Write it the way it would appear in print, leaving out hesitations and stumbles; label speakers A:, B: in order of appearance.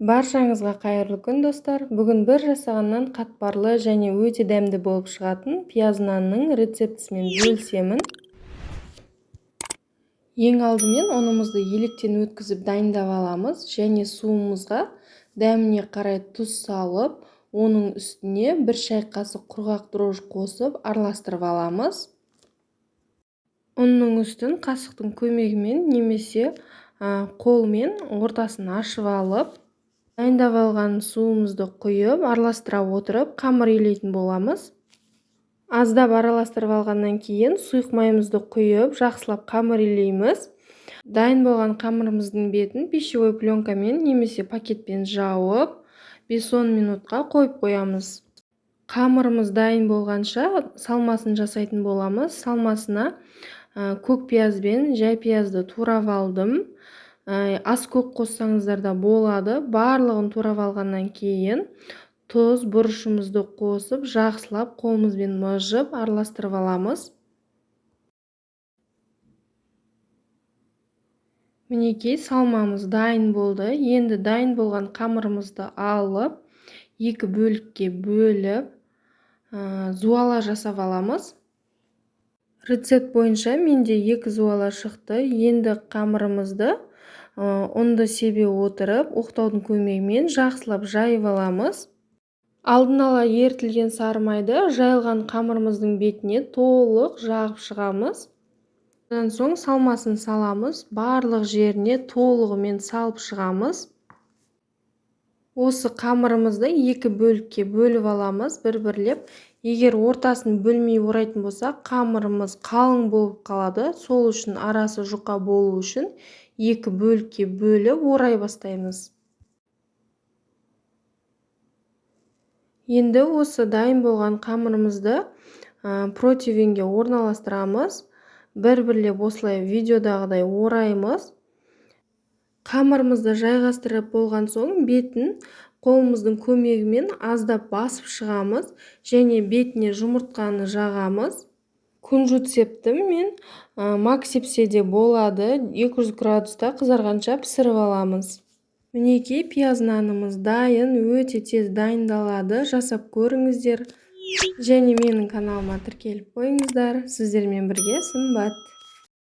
A: Баршаңызға қайырлы күн, достар. Бүгін бір жасағаннан қатпарлы және өте дәмді болып шығатын пияз нанның рецептісімен бөлісемін. Ең алдымен ұнымызды електен өткізіп дайындап аламыз және суымызға дәміне қарай тұз салып, оның үстіне бір шай қасық құрғақ дрожж қосып араластырып аламыз. Ұнның үстін қасықтың көмегімен немесе қолмен ортасын ашып алып, дайындап алған суымызды құйып, араластыра отырып қамыр илейтін боламыз. Аздап араластырып алғаннан кейін сұйық майымызды құйып, жақсылап қамыр илейміз. Дайын болған қамырымыздың бетін пищевой пленкамен немесе пакетпен жауып, 5-10 минутқа қойып қоямыз. Қамырымыз дайын болғанша салмасын жасайтын боламыз. Салмасына көк пияз бен жай пиязды турап алдым. Ас көк қоссаңыздар да болады. Барлығын турап алғаннан кейін тұз, бұрышымызды қосып, жақсылап қолымызбен мыжып араластырып аламыз. Мінекей, салмамыз дайын болды. Енді дайын болған қамырымызды алып, екі бөлікке бөліп, зуала жасап аламыз. Рецепт бойынша менде 2 зуала шықты. Енді қамырымызды ұнды себе отырып, оқтаудың көмегімен жақсылап жайып аламыз. Алдын ала ерітілген сары майды жайылған қамырымыздың бетіне толық жағып шығамыз. Одан соң салмасын саламыз, барлық жеріне толығымен салып шығамыз. Осы қамырымызды екі бөлікке бөліп аламыз бір-бірлеп. Егер ортасын бөлмей орайтын болсақ, қамырымыз қалың болып қалады. Сол үшін арасы жұқа болу үшін екі бөлікке бөліп орай бастаймыз. Енді осы дайын болған қамырымызды противенге орналастырамыз. Бір-бірлеп осылай видеодағыдай ораймыз. Қамырымызды жайғастырып болған соң бетін қолымыздың көмегімен аздап басып шығамыз және бетіне жұмыртқаны жағамыз. Кунжут септім мен, мак сепсе де болады. 200 градуста қызарғанша пісіріп аламыз. Мінекей, пияз нанымыз дайын, өте тез дайындалады. Жасап көріңіздер. Және менің каналыма тіркеліп қойыңыздар. Сіздермен бірге Сымбат.